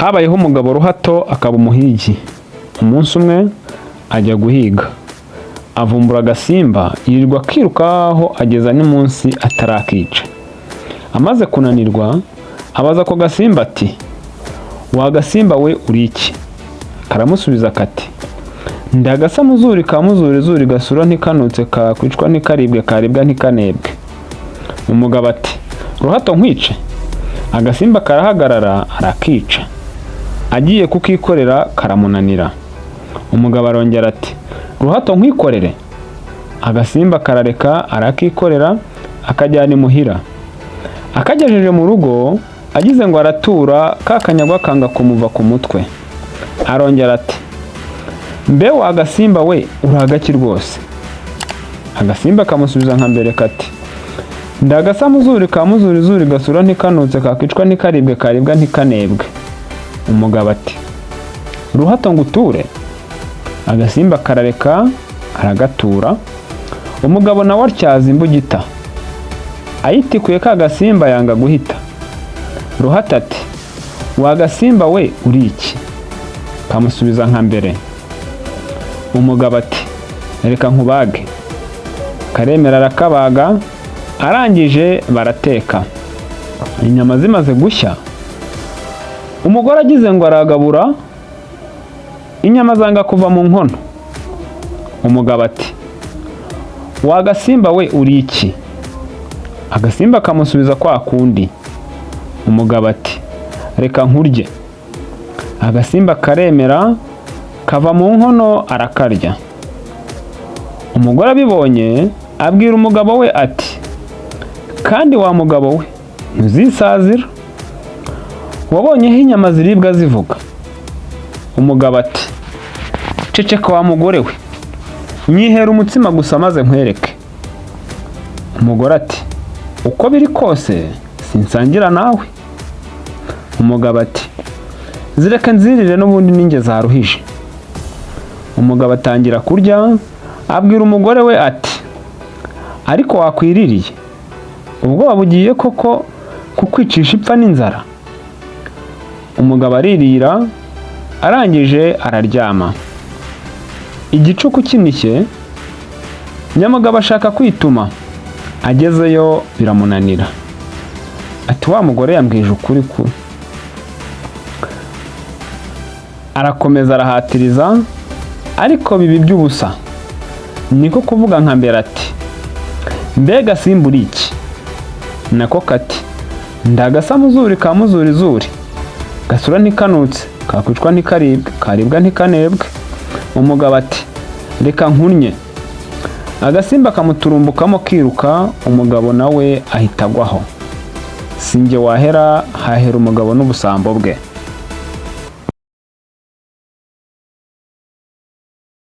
Habayeho umugabo Ruhato, akaba umuhigi. Umunsi umwe ajya guhiga, avumbura agasimba, yirirwa akirukaho ageza n'umunsi atarakica. Amaze kunanirwa, abaza ako gasimba ati: "Wa gasimba we, uri iki?" Karamusubiza kati: "Ndi agasamuzuri ka muzurizuri, gasura ntikanutse, kakwicwa ntikaribwe, karibwa ntikanebwe." Umugabo ati: "Ruhato, nkwice?" Agasimba karahagarara, arakica. Agiye kukikorera karamunanira. Umugabo arongera ati: "Ruhato, nkwikorere?" Agasimba karareka, arakikorera, akajyana imuhira. Akagejeje mu rugo, agize ngo aratura, ka kanyagwa kanga kumuva ku mutwe. Arongera ati: "Mbe wa gasimba we, uri agaki rwose?" Agasimba kamusubiza nka mbere kati: "Ndi agasamuzuri ka muzurizuri, gasura ntikanutse, kakicwa ntikaribwe, karibwa ntikanebwe." Umugabo ati: "Ruhato, nguture?" Agasimba karareka, aragatura. Umugabo nawe atyaza imbugita, ayitikuye ka gasimba yanga guhita. Ruhato ati: "Wa gasimba we, uri iki?" Kamusubiza nka mbere. Umugabo ati: "Reka nkubage." Karemera, arakabaga. Arangije barateka. Inyama zimaze gushya, umugore agize ngo aragabura, inyama zanga kuva mu nkono. Umugabo ati: "Wa gasimba we, uri iki?" Agasimba kamusubiza kwa kundi. Umugabo ati: "Reka nkurye." Agasimba karemera, kava mu nkono, arakarya. Umugore abibonye abwira umugabo we ati: "Kandi wa mugabo we, ntuzisazira, wabonyeho inyama ziribwa zivuga?" Umugabo ati: "Ceceka wa mugore we, nyihera umutsima gusa maze nkwereke." Umugore ati: "Uko biri kose sinsangira nawe." Umugabo ati: "Zireke nzirire, n'ubundi ninjye zaruhije." Umugabo atangira kurya, abwira umugore we ati: "Ariko wakwiririye, ubwoba bugiye koko kukwicisha ipfa n'inzara." Umugabo aririra, arangije araryama. Igicuku kinishye, nyamugabo ashaka kwituma. Agezeyo biramunanira. Ati: "Wa mugore yambwije ukuri ku." Arakomeza arahatiriza, ariko biba iby'ubusa. Niko kuvuga nka mbere ati: "Mbega simba, uri iki?" Nako kati: "Ndagasamuzuri ka muzurizuri, gasura ntikanutse, kakwicwa ntikaribwe, karibwa ntikanebwe." Umugabo ati: "Reka nkunnye." Agasimba kamuturumbukamo kiruka, umugabo nawe ahita agwaho. Sinjye wahera, hahera umugabo n'ubusambo bwe.